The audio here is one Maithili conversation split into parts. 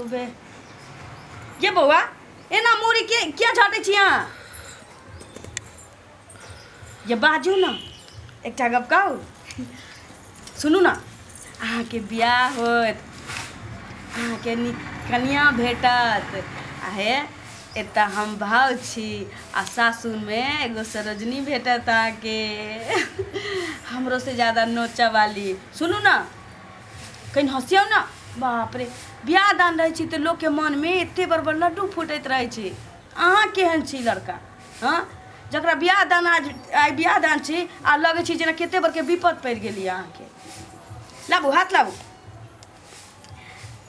खूबे। ये बौआ एना मूड़ी के किया झाटै छी अहाँ? ये बाजू ना, एकटा गप कहू, सुनू ना, अहाँके बियाह होत, अहाँके नीक कनिया भेटत, आ हे एतऽ हम भाव छी आ सासुरमे एगो सरोजनी भेटत अहाँके, हमरो से ज्यादा नोचऽ वाली। सुनू ना, कनि हँसियौ ना। बाप रे, बियाह दान रहै छी तऽ लोकके मनमे एते बड़ बड़ लड्डू फूटैत रहै छै। अहाँ केहन छी लड़का? हँ, जकरा बियाह दान आज आइ बियाह दान छी आ लगै छै जेना कते बड़के विपद पड़ि गेली अहाँके। लाबू हाथ लाबू।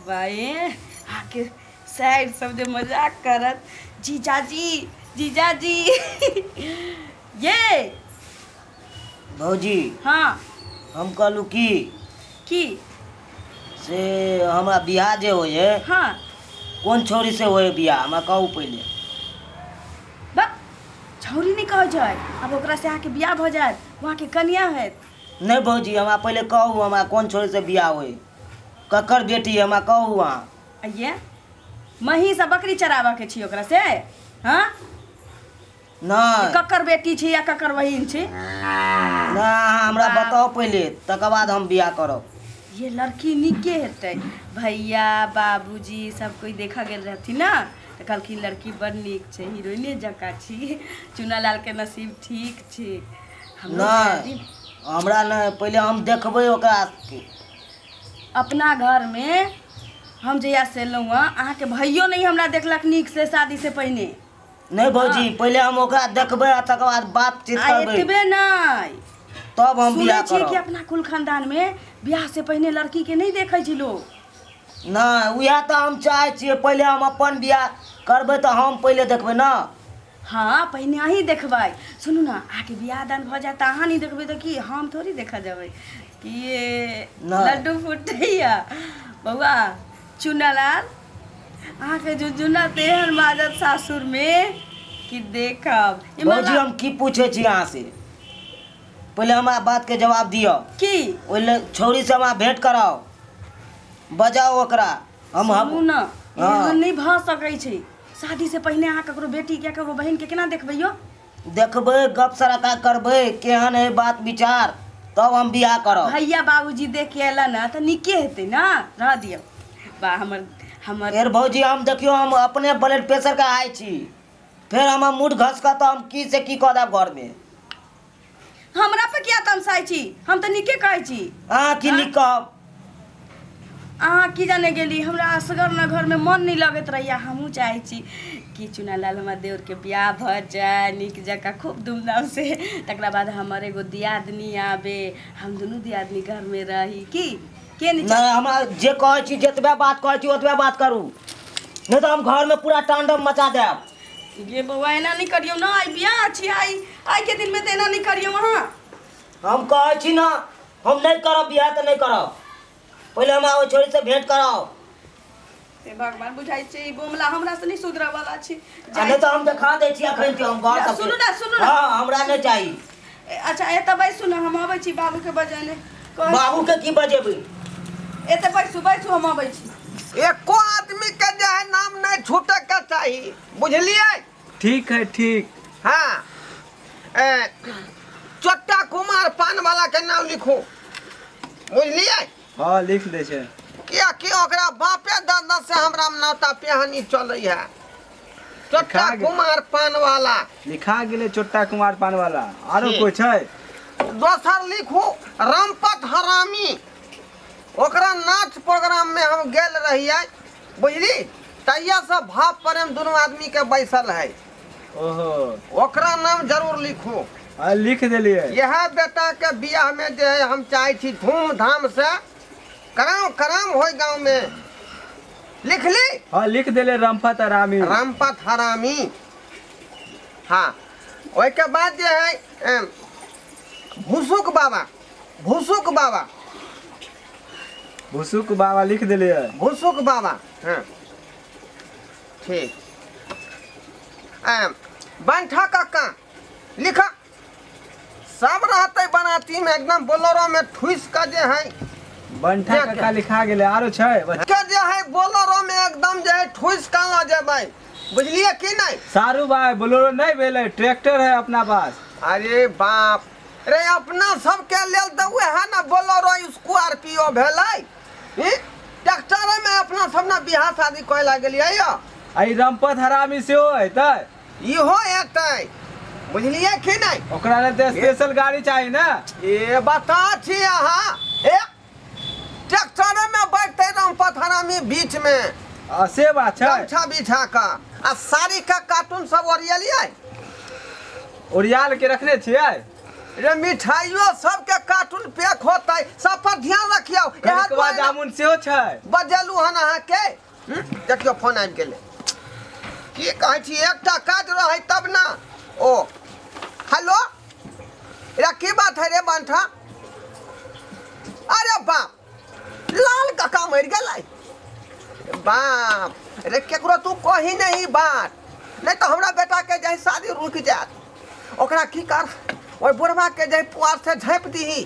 बाए अहाँके साइड सब जे मजाक करत, जीजाजी जीजाजी। ये भौजी। हाँ, हम कहलू की की से हमरा बियाह जे होय है। हाँ, कोन छौरी से होय बियाह, हमरा कहू पहिले। बा छौरी नहीं कहै छै, आब ओकरा से अहाँके बियाह भऽ जायत, वहाँके कनिया हैत। नहीं भौजी, हमरा पहिले कहू हमरा कोन छौरी से बियाह होय, ककर बेटी, हमरा कहू अहाँ। ये महींस आ बकरी चराबऽ के छी ओकरा से? हाँ नहीं, ककर बेटी छी या ककर बहिन छी? ना, अहाँ हमरा बताउ पहिले, तकर बाद हम बियाह करब। ये लड़की नीके हेतै। भैया बाबूजी सब कोइ देखऽ गेल रहथिन ना, तऽ कहलखिन लड़की बड़ नीक छै, हीरोइने जकाँ छी, चुनालाल के नसीब ठीक छै। नहीं, हमरा नहीं, पहिले हम देखबै ओकरा। अपना घरमे हम जहिया से एलहुँ हँ, अहाँके भैयो नहीं हमरा देखलक नीक से शादी से पहिने। नहीं भौजी, पहिले हम ओकरा देखबै आ तकर बाद बातचीत करबै। एतबे नहीं, तब हम बियाह सुनै छियै करब। कि अपना कुल खानदान में बियाह से पहिने लड़की के नहीं देखै छै लोग। नहीं, उएह तऽ हम चाहै छियै, पहिले हम अपन बियाह करबै तऽ हम पहिले देखबै ना। हाँ, पहिने अहीं देखबै। सुनू ना, अहाँके बियाह दान भऽ जायत तऽ अहाँ नहीं देखबै तऽ की हम थोड़ी देखऽ जेबै कि ये लड्डू फूटैया। बौआ चुनालाल, अहाँके झुनझुना तेहन बाजत सासुर में कि देखब। भौजी, हम की पूछै छी अहाँ से, पहिले हमरा बात के जवाब दिअ। की? ओहि छौरी से हमरा भेंट कराओ, बजाओ ओकरा। हम सुनू ना, एहन नहि भऽ सकै छै। शादी से पहिने अहाँ ककरो बेटी के ककरो बहिन के केना देखबै यौ? देखबै, गप सराका करबै, केहन है बात विचार, तब हम बियाह करब। भैया बाबूजी देख के अयला ना तऽ नीके हेतै ना, रह दियौ। बा हमर हमर फेर भौजी, हम देखियौ हम अपने ब्लड प्रेशर के आइ छी, फेर हमर मूड घसकत तऽ हम की से की कऽ देब घर में। हमरा पर किया तमसाइ छी? हम तऽ नीके कहै छी। अहाँ की नीक कहब? अहाँ की जाने गेली, हमरा असगर न घरमे मन नहीं लगैत रहैया। हमहूँ चाहै छी कि चुनालाल हमर देवरके बियाह भऽ जाय नीक जकाँ खूब धूमधाम से, तकरा बाद हमर एगो दियादनी आबे, हम दुनू दियादनी घरमे रही। की के नहीं? नहीं, हमरा जे कहै छी जतबे बात कहै छी ओतबे बात करू, नहीं तऽ हम घरमे पूरा तांडव मचा देब। ये बौआ एना नहीं करियौ ना, आइ बियाह छी, आइ आइ के दिनमे तऽ एना नहीं करियौ अहाँ। हम कहै छी ना, हम नहीं करब बियाह तऽ नहीं करब, पहिले हमरा ओहि छोरी से भेंट कराओ। हे भगवान, बुझाइ छै ई बोमला हमरा से नहीं सुधरऽ वाला छै। नहीं तऽ हम देखा दै छी अखन के हम घर। सुनू ना, सुनू ना। हाँ, हमरा नहीं चाही। अच्छा एतऽ बैसू ना, हम अबै छी बाबूके बजेने। बाबूके की बजेबै? एतऽ बैसू बैसू, हम अबै छी। एको आदमी के जे है नाम नहीं छूटे के चाही, बुझलियै? ठीक है, ठीक। हाँ, चोट्टा कुमार पान वाला के नाम लिखू, बुझलियै? हाँ, लिख दै छै। किया कि ओकरा बापे दादा से हमरा नौता पेहनी चलै है। चोट्टा कुमार पान वाला लिखा गेलै, चोट्टा कुमार पान वाला। आरो कोइ छै? दोसर लिखू रामपत हरामी, ओकरा नाच प्रोग्राम में हम गेल रहियै, बुझली? तहिया से भाव प्रेम दुनू आदमी के बैसल है। ओहो, ओकरा नाम जरूर लिखू। लिख देलियै। यह बेटा के बियाह में जे है हम चाहे छी धूमधाम से कराम कराम होय गाँव में। लिख ली? हाँ, लिख देले रामपत हरामी। रामपत हरामी। हाँ, ओहिके बाद जे है भूसुक बाबा, भूसुक बाबा, भूसुक बाबा लिख देलियै। भूसुक बाबा, हाँ ठीक। बंठा काका लिखा, सब रहते बनाती में एकदम बोलेरो में ठुस का जे है। बंठा काका लिखा गेलै। आरो छै? के जे है बोलेरो में एकदम करबै, बुझलियै कि नहीं? सारू भाई बोलेरो नहीं भेलै, ट्रैक्टर है अपना पास। अरे बाप रे, अपना सबके लेल तऽ वएह ने बोलेरो स्कॉर्पियो भेलै, ट्रैक्टर में अपना सब ने बियाह शादी करे ला गेलियै यौ। आ ई रमपत हरामी सेहो हेतै? इहो हेतै, बुझलियै कि नहीं? ओकरा लेल तऽ स्पेशल गाड़ी चाही ने। ए बता छी अहाँ, ए ट्रैक्टर में बैठते रमपत हरामी बीच में, आ से बात छै, गमछा बिछा कऽ आ साड़ी का कार्टून सब ओरियलियै, ओरियाल के रखने छियै रे। मिठाइयो सबके कार्टून पैक होतै, सब पर ध्यान रखियौ। कनिकवा जामुन सेहो छै। बजेलु हन अहाँके। देखियौ फोन आबि गेलै। की कहै छी, एकटा काज रहै तब ने। ओ हेलो, रे की बात है रे बंठा? अरे बाप, लाल काका मरि गेलै। बाप रे, केकरो तू कही नहीं बात, नहीं तो हमरा बेटा के जे शादी रुकि जायत। ओकरा की कर, ओहि बुढ़वा के जे पुआर से झाँपि दीही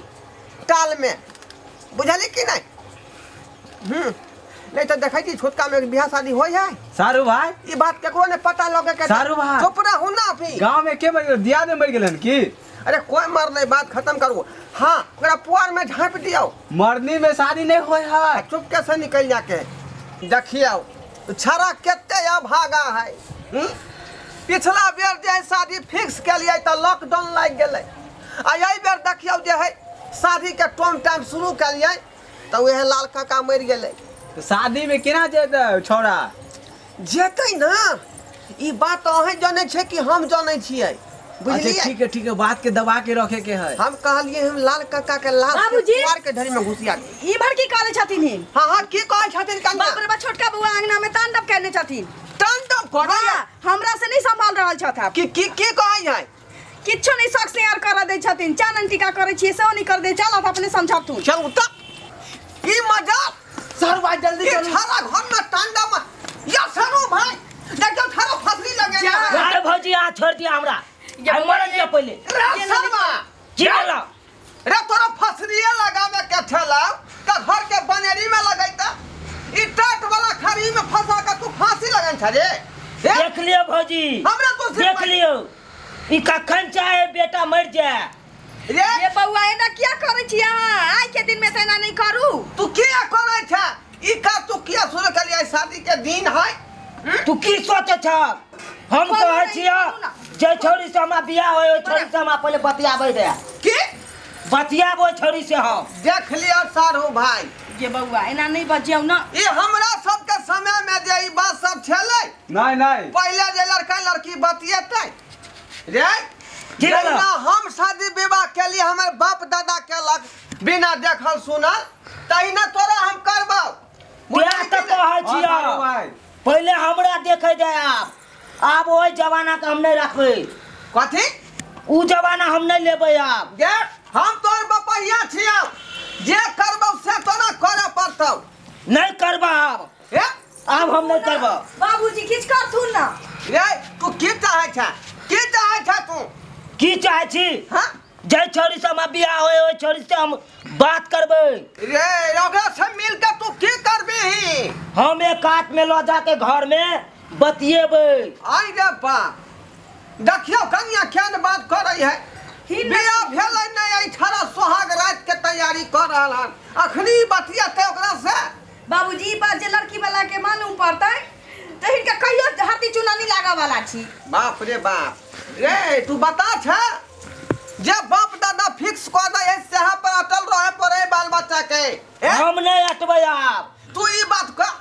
टाल में, बुझली कि नहीं? नहीं तो देखै छी छोटका में बियाह शादी होइ है। सारू भाई ई बात केकरो नहीं पता लगे के। सारू भाई चुप रहू ना अभी। गांव में के मर गेल? दियाद में मर गेलन की? अरे कोई मरलै, बात खत्म करू। हाँ, ओकरा पुआर में झाँपि दियौ। मरनी में शादी नहीं होइ है। चुपके से निकल जाके देखियौ छड़ा कते अभागा है। पिछला बेर जे शादी फिक्स केलियै तऽ लॉकडाउन लागि गेलै, आ एहि बेर देखियौ जे है शादी के टोम टाइम शुरू केलियै तऽ उएह लाल काका मरि गेलै। तऽ शादी में केना जेतै छौड़ा? जेतै ना, ई बात अहें जनै छै कि हम जनै छियै, बुझलियै? अच्छा ठीक है ठीक है, बात के दबा के रखे के है। हम कहलियै हम लाल काका के लाश पुआर के ढेरी में घुसिया ई भर की कहले छथिन? हाँ हाँ, की कहै छथिन कन्या? बाप रे बा, छोटका बउआ अंगना में तांडव केने छथिन। तांडव करै? हमरा से नहीं संभाल रहल छथि। की की की कहै है? किछो नहीं शौक सिंगार कर दै छथिन, चानन टीका करै छियै सेहो नहीं कर दै। चल अपने समझाबथुन। चल उतर, की मजा सारू भाई जल्दी चलू। छाला घर में तांडव या सारू भाई देखियौ थारो फसली लगे। अरे भौजी आ छोड़ दिया हमरा, हम मरन दिया पहिले। रे सरवा की भेल रे? तोरा फसलिए लगावे के छला त घर के बनेरी में लगैता, ई टाट वाला खरी में फंसा के तू फांसी लगन छ रे। देख लियो भौजी, हमरा तो देख लियो ई कखन चाहे बेटा मर जाए। रे ये बउआ एना किया करै छी अहाँ? आइ के दिन में त एना नहीं करू। तू किया करै छ ई का? तू किया शुरू करियै शादी के दिन है? तू की सोचे छ? हम कहै छियै जे छोरी से हमरा बियाह होय, ओहि छोरी से हमरा पहिले बतियाबै दे। की बतियाबै छोरी से हम? देख लियो सारू भाई ये बउआ एना नहीं बजियौ ना। ई हमरा सबके समय में जे ई बात सब छलै नहीं नहीं, पहिले जे लड़का लड़की बतियेतै रे, जेना हम शादी विवाह केली हमर बाप दादा केलक बिना देखल सुनल, तहिना तोरा हम करबौ। तें तऽ कहै छियै पहिले हमरा देखै दे। आब ओहि जमाना के हम नहीं रखबै। कथी? उ जमाना हम नहीं लेबै आब। गे हम तोर बपहिया छियौ, जे करबौ से तोरा करे पड़तौ। नहीं करबा आब। ए आब हम नहीं करबा। बाबूजी किछ करथुन ना। रे तू की चाहै छ? की चाहै छ तू? की चाहै छी? हां, जे छोरी से हमरा बियाह होय ओहि छोरी से हम बात करबै। रे ओकरा से मिल के तू की करबीही? हम एक हाथ में ल जाके घर में बतियेबै। आई रे बाप, देखियौ कनिया केहन बात करै है। बियाह भेलै नहि, एहि छड़ा सोहाग रात के तैयारी कर रहल हन, अखनी बतियेतै ओकरा से। बाबूजी ई बात जे लड़की वाला के मालूम पड़तै तऽ हिनका कहियो हरदी चूना नहीं लागऽ वाला छी। बाप रे बाप, रे तू बता छ जे बाप दादा फिक्स कऽ दै है सेहा पर अटल रहे पड़े बाल बच्चा के। हम नहीं अटबै आब। तू ई बात कह,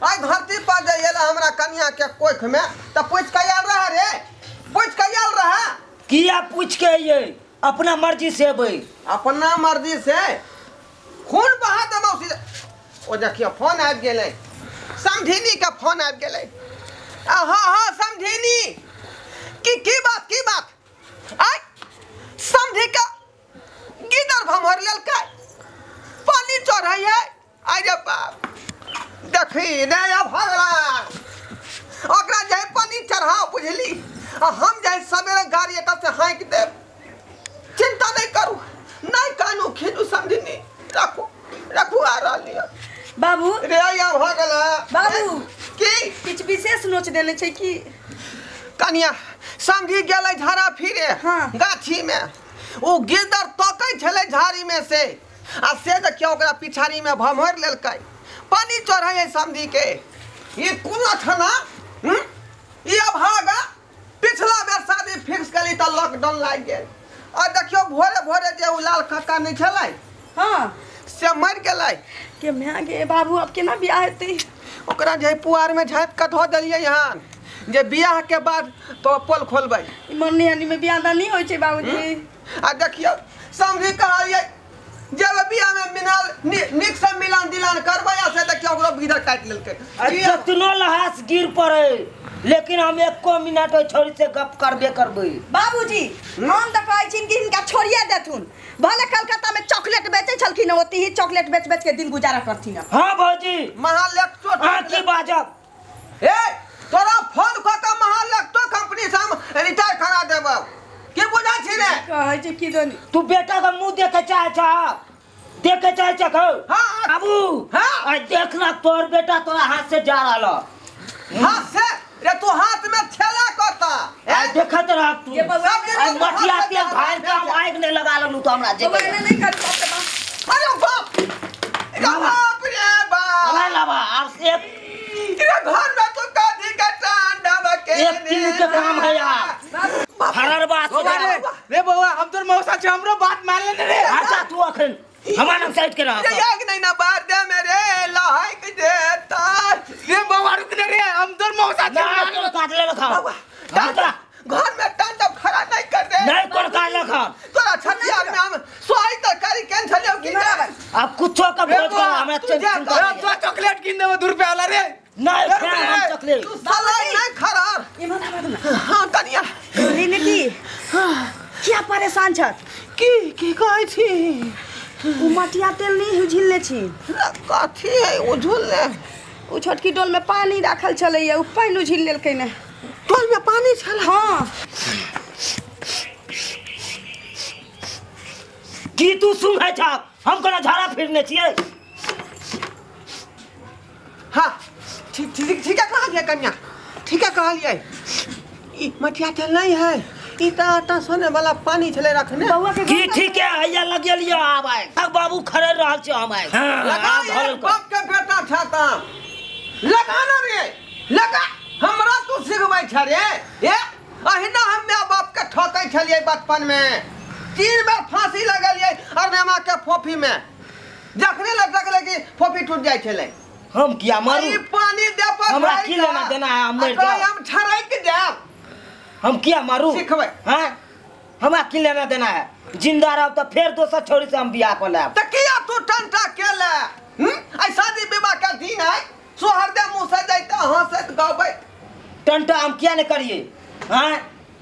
आइ धरती पर जे एल हमरा कनिया के कोख में तऽ पूछि के आयल रहे रे, पूछि के आयल रहे? किया पूछ के अइयै? अपना मर्जी से अबै। अपना मर्जी से खून बहा देबौ सीधे। ओ देखियौ फोन आबि गेलै, समधिनी के फोन आबि गेलै। हाँ हाँ समधिनी, की की बात की बात? आइ समधी के गिदर भमहर लेलकै, पानी चढ़ै है। आइ रे बाप, देखी नहि अब भगला ओकरा जे पानी चढ़ाओ बुझली, आ हम जे सवेरे गाड़ी एतऽ से हाँकि देब। चिंता नहीं करू, नहीं कानू खीनू समधिनी, रखू रखू आ रहली। बाबू रे या भऽ गेल। बाबू की किछु विशेष केस नोच देने छै की कनिया समझी गेलै झाड़ा फिरे। हाँ। गाछी में ओ गिरदर तकै छलै झाड़ी में से आ से देखियो ओकरा पिछाड़ी में भमोर लेलकै पानी चढ़ै है समझी के। ये कोना छना ई अभागा पिछला बेर शादी फिक्स करी त लॉकडाउन लागि गेल आ देखियो भोरे भोरे जे उ लाल काका नहीं छलै। हाँ से मर गेलै के my गे बाबू अब केना बियाह हेतै। ओकरा जे पुआर में झाँपि के धो देलियै हन जे बियाह के बाद तो पोल खोलबै। मरनी हनी में बियाह दान नहीं होइ छै बाबूजी। आ देखियो समझी कहलियै जब बियाह में मिलान नीक से मिलान दिलान करबै आ से देखियो ओकरो भीतर काटि लेलकै। जतनो लहास गिर पड़े लेकिन हम एको मिनट ओहि छोरी से गप करबे करबै। बाबूजी हम तऽ कहै छिन कि हिनका छोड़िए देथुन भले कलकत्ता में चॉकलेट बेचै छलखिन ओतही चॉकलेट बेच बेच के दिन गुजारा करथिन। हाँ भौजी महालक्ष्मी अहाँ की बाजब। ए तोरा फोन कऽ के महालक्ष्मी कंपनी से हम रिटायर करा देबौ की बुझै छी रे। कहै छै की दनी तू बेटा के मुंह देखे चाहे छ देखे चाहे छ। हाँ बाबू। हाँ आ देखना तोर बेटा तोरा हाथ से जा रहल हाथ से रे तू हाथ में ठेला कता आ देखत रह तू आ मटिया तेल धार के हम आग नहीं लगा लेलु तो हमरा जे बौआ एना नहीं कर बाप रे बाप। अरे बाप रे बाप रे बाप अरे लावा आप एक रे घर में तो काधी का टांडा के एक तीन के काम है यार हरर बात रे रे बौआ हम तोर मौसा छै हमरो बात मान लेने रे। अच्छा तू अखन हमार नाम साइड के रह रे आग नहीं ना बार दे मेरे लहाई के देता रे बौआ रुक ने रे हम तोर मौसा छै ना तोर काट ले रखा घर में टांडा खड़ा नहीं कर दे नहीं कोन काट रखा तोरा छतिया में हम सोई तरकारी केन छलियो की अब कुछो का भोज कर हमरा चिंता तो चॉकलेट किन देबो 2 रुपया वाला रे नहीं हम चॉकलेट तू साला नहीं खड़ा इमन आबा ना। हां कनिया रे क्या परेशान छ की की कहै छी उ मटिया तेल नहीं उझिलने छी कथी है उझिलने उ छोटकी डोल में पानी राखल छलैया उ पानि उझिल लेलकै ने डोल में पानी छल। हाँ की तू सुनै छ हम कोना झाड़ा फिरने छियै। हाँ ठीक ठीक ठीक कहलियै कन्या ठीक कहलियै ई मटिया तेल नहीं है ई त आटा सोने वाला पानी छले रखने की ठीक है हैया लगेलियो आब आइ तक बाबू खड़े रहल छै हम आइ लगा बाप के बेटा छाता लगाना रे लगा हमरा तू सिखबै छ रे ए अहिना हम my बाप के ठकै छलियै बचपन में 3 बेर फांसी लगलियै अरनेमा के फोफी में जखने लटकले कि फोफी टूट जाइ छलै। हम किया मारू ई पानी दे पर हमरा की लेना देना है हम मर जाब हम ठरक जाब हम किया मारू सिखबै। हां हमरा की लेना देना है जिंदा रहब त फेर दोसर छोरी से हम बियाह क लेब त किया तू टंटा केले आई शादी विवाह के दिन है सोहर दे मुंह से जैता हंसैत गबैत टंटा हम किया नहीं करिए। हां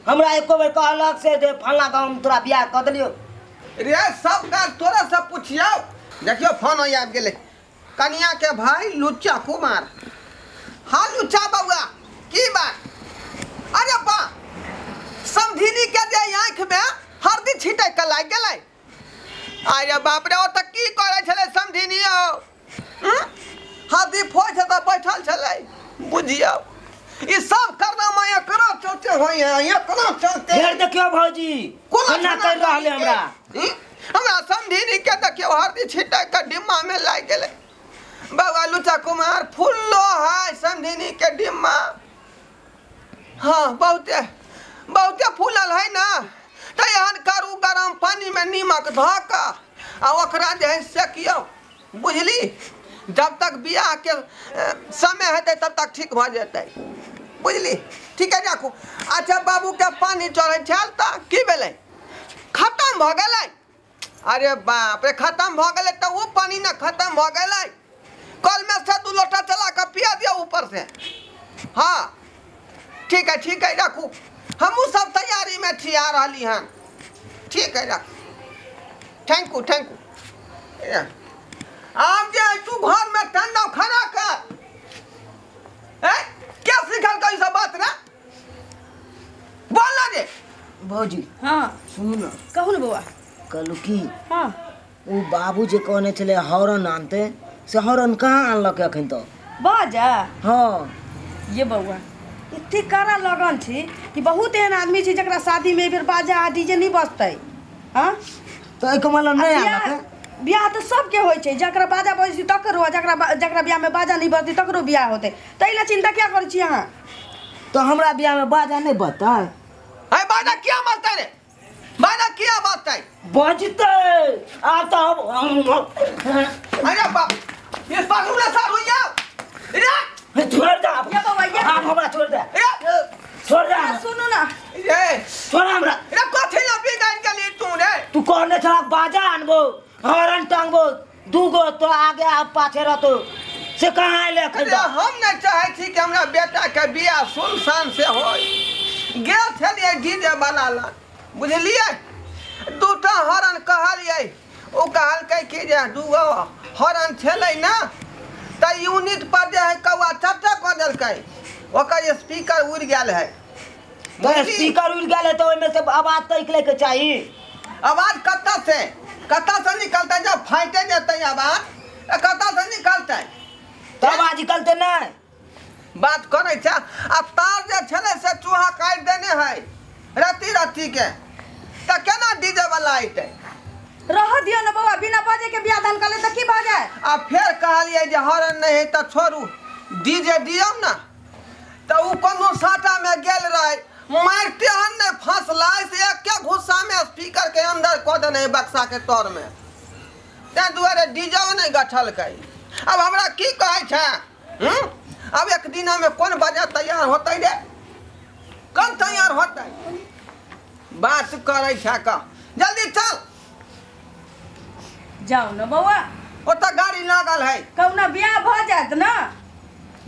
हमरा एको बेर कहलक से जे फल्ला गांव में तोरा बियाह क देलियो रे सब काज तोरा से पुछियो। देखियो फोन आबि गेलै कनिया के भाई लुच्चा कुमार। हाँ लुच्चा बउआ की बात। अरे बा समधिनी के जे आँख में हरदी छिटै के लागि गेलै। अरे बाप रे ओ त की करै छलै समधिनी हो हरदी फोइ छै त बैठल छलै बुझियौ ई सब करनामा एकरो चलते होइए एकरो चलते। फेर देखियो भौजी कोना कर रहल हमरा हमरा समधिनी के देखियो हरदी छिटै के डिम्मा में लागि गेलै। बाबा लुचा कुमार फुल्लो है समधिनी के डिम्मा। हाँ बहुते बहुते फूलल है ना त एहन करू गरम पानी में नीमक धऽ कऽ आ ओकरा जे है सेकियौ बुझली जब तक बियाह के समय हेतै तब तक ठीक भऽ जेतै बुझली। ठीक है राखू। अच्छा बाबू के पानी चढ़ै छल तऽ की भेलै खत्म भऽ गेलै। अरे बाप रे खत्म भऽ गेलै तऽ ओ पानी ने खत्म भऽ गेलै कल में से 2 लोटा चला कऽ पिया दियौ ऊपर से। हाँ ठीक है राखू हमहूँ सब तैयारी में छी आ रहली हन। ठीक है राखू thank you thank you. आब जे तू घर में ठंडा खाना कर क्या सिखल का सब बात ना बोल ना रे भौजी। हाँ सुनू ना कहू ना बउआ। कहलू की हाँ ओ बाबू जे कहने छलै हॉर्न आनते से हॉर्न कहाँ आनलक अखन तक बाजा। हाँ ये बौआ एते कड़ा लगन छी कि बहुत एहन आदमी छी जकरा शादी में बेर बाजा आ डीजे नहीं बजतै। हाँ तो एहिके मतलब नहीं आनलक? बियाह तो सबके होइ छै, जकरा बाजा बजै छै तकरो, जकरा जकरा बियाह में बाजा नहीं बजतै तकरो बियाह होतै। ताहि ला चिंता क्या करै छी अहाँ? तो हमरा बियाह में बाजा नहीं बजतै? अरे बाजा किया बजतै रे? बाजा किया बजतै? बजतै आब तो हम अरे बाप ये पागल ना सार हो जाओ रे, छोड़ दे आप हमरा, छोड़ दे, छोड़ दे। सुनू ना रे, छोड़ हमरा रे, कथि ला बिगाड़ गेली तू रे? तू कहने छला बाजा आनबो हॉर्न टांगबो दूगो तो आगे आप पाछे रहतो, से कहाँ आइले अखन? हम नहीं चाहे छी कि हमरा बेटा के बियाह सुनसान से होय। गेल छलियै डीजे वाला लग, बुझलियै? दूटा हॉर्न कहलियै, ओ कहलकै कि जे दूगो हॉर्न छलै ना त यूनिट पर जे है कौआ चट्टा कऽ देलकै, ओकर स्पीकर उड़ि गेल है। तो स्पीकर उड़ि गेल है तो ओहिमे से आवाज तो निकले के चाही। आवाज कतऽ से, कतऽ से निकलतै? जब फाटि जेतै आवाज कतऽ से निकलतै? तब आवाज निकलतै नहि। बात करै छै। आ तार जे छलै से चूहा काटि देने है राति राति के, तऽ केना डीजे वाला अयतै? रह दियौ ने बौआ, बिना बाजे के बियाह दान कऽ ले तऽ की भऽ जाय? आ फेर कहलियै जे हॉर्न नहि है तऽ छोड़ू डीजे दियौ ने, तऽ ओ कोनो साटामे गेल रहै, मारिते हन नहि फसलै से एके घुस्सामे स्पीकर के अंदर कऽ देने बक्सा के तरमे, ताहि दुआरे डीजो नहि गठलकै। अब हमरा की कहै छै? अब एक दिनामे कोन बाजा तैयार होतै रे? कब तैयार होतै? बात करै छै कह, जल्दी चल जाओ न बौआ, ओतऽ गाड़ी लागल है। कहुना बियाह भऽ जायत ना,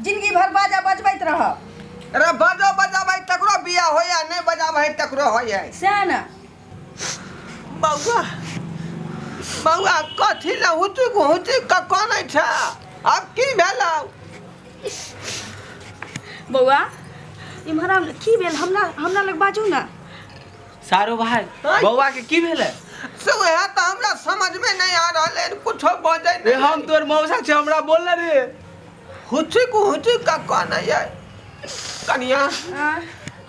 जिंदगी भर बाजा बजबैत रहब। अरे बाजो बजाबै तकरो बियाह होइए, नहीं बजाबै तकरो होइए, सएह ने। बौआ बौआ कथी लए हुचुक हुचुक कऽ कनै छै? आब की भेलौ बौआ? इम्हर की भेल? हमरा हमरा लग बाजू ना। सारो भाई बौआ के की भेलै? से वएह तऽ हमरा समझमे नहीं आ रहल है, कुछो बजै रे। हम तोर मौसा छै, हमरा बोल ना रे। हुचुक हुचुक कऽ कनैए कनिया,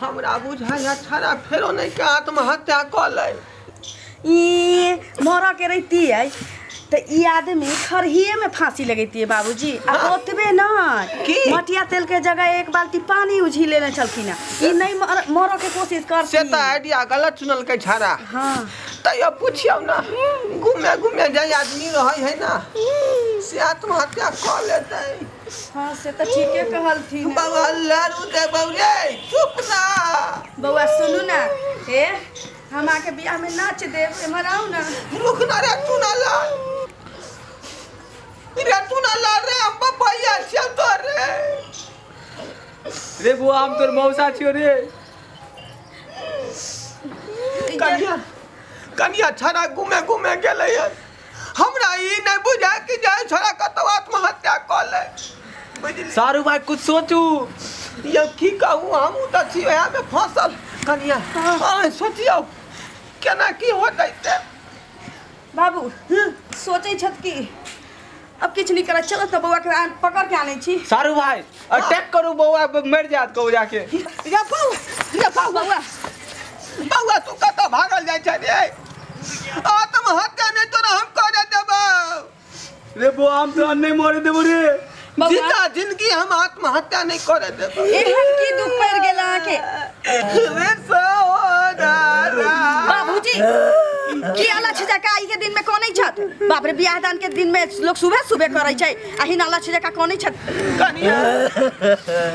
हमरा बुझाइए छड़ा फेरो नहीं के आत्महत्या कऽ लै। ई मरऽ के रहितियै तऽ ई आदमी खरहिए में फांसी लगैतियै बाबूजी। आ ओतबे नहि, मटिया तेल के जगह एक बाल्टी पानी उझी लेने छलखिन हँ। ई नहीं मरऽ के कोशिश करथिन। से तऽ आइडिया गलत चुनलकै छड़ा। हाँ तैयो पुछियौ ना, घूमे घूमे जाय आदमी रहै है ना, से आत्महत्या कऽ लेतै। हाँ से तऽ ठीके कहलथिन। बौआ लड़ू देबौ रे, चुप ना बौआ। सुनू ना, हे हम आके बियाह में नाच देब, एम्हर आउ ना। रुक ना रे, तू ना लड़ रे, तू ना लड़ रे, हम बपैया छियौ तोर रे। रे बौआ हम तोर मौसा छियौ रे। कनिया कनिया छड़ा घूमे घूमे गेलै हन, हमरा ई नहि बुझाय कि जाय छड़ा कतौ आत्महत्या कऽ लै। बुझली सारू भाई कुछ सोचू। यौ की कहू, हमहूँ तऽ छी ओएहमे फँसल। कनिया अहाँ सोचियौ केना की होतै से। बाबू सोचै छथि कि अब किछु नहीं करत, चलो तऽ बौआ के पकड़ के आनै छी। सारू भाई अटैक करू बौआ, मरि जायत कहू जाके। या बौआ, या बौआ, बौआ तू कतऽ भागल जाइ छै रे? आत्महत्या नहि तोरा हम करे देबौ रे बौआ, हम तोरा नहि मरे देबौ रे। जिंदा जिंदगी हम आत्महत्या नहीं करे देबौ। एहन की दुख पड़ि गेल अहाँके रे सहोदरा? बाबूजी की अलग जका आई के दिन में कोनै छथ? बाप रे, बियाह दान के दिन में लोग सुबह सुबह करै छै, आ हिन अलग जका कोनै छथ? कनिया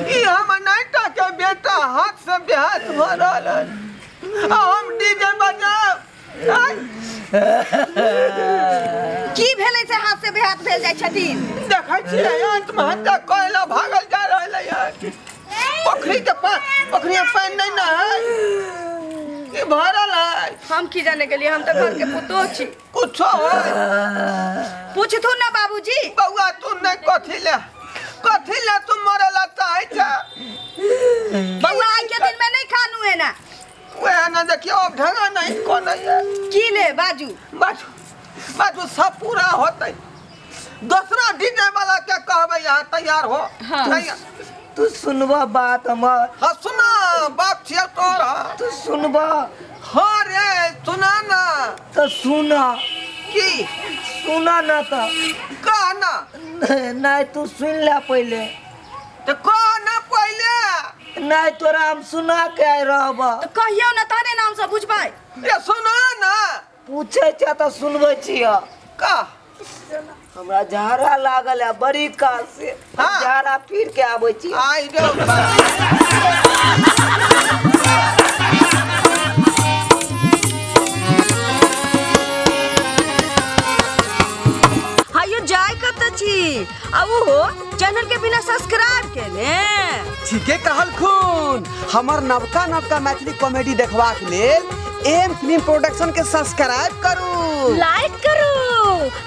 ई हमर नाइटा के बेटा हाथ से बेहाथ भऽ रहल हन, आ हम डीजे बजाब। की भेलै से हाथ से बेहाथ भेल जाइ छथिन? देखै छियै आत्महत्या करै लए भागल जा रहल है। पोखरी के पोखरी में पानि नहीं ना है, ई भरल है। हम की जाने गेलियै, हम तऽ घर के पुतोह छी। कुछो होय पूछथुन ना बाबूजी। बौआ तू नहीं कथी ले, कथी ले तू मरे ला चाहै छै? बौआ आइ के दिन में नहीं खानू है ना। वएह ना देखियौ अब ढंगा नहीं कोनै है। की ले बाजू बाजू बाजू, सब पूरा होतै। दोसरा डीजे वाला के कहबै यहाँ तैयार हो। हाँ। तू सुनबा बात हमर। हाँ सुना बाप छिया तोरा। तू सुनबा? हाँ रे सुना ना। तो सुना। की? सुना ना तो। कह ना। नहीं तू सुन ले पहले। तो कह ना पहले। नहीं तोरा हम सुना के आए रहबा। तो कहियो ना तहने नाम से बुझबै। रे सुना ना। पूछे छ तो सुनबै छियो। कह। हमरा झाड़ा लागल है बड़ी काल से। हाँ। झाड़ा फिर के आबै छी। आई रे हायो जाय कत छी आ उहो चैनल के बिना सब्सक्राइब केने। ठीके कहल खून। हमर नवका नवका मैथिली कॉमेडी देखबाक लेल एम फिल्म प्रोडक्शन के सब्सक्राइब करू, लाइक करू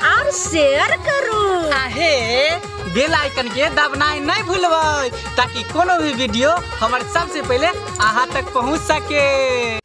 और शेयर करू। आहे बेल आइकन के दबनाई नहीं भूलबै ताकि कोनो भी वीडियो हमर सबसे पहले अहाँ तक पहुँच सके।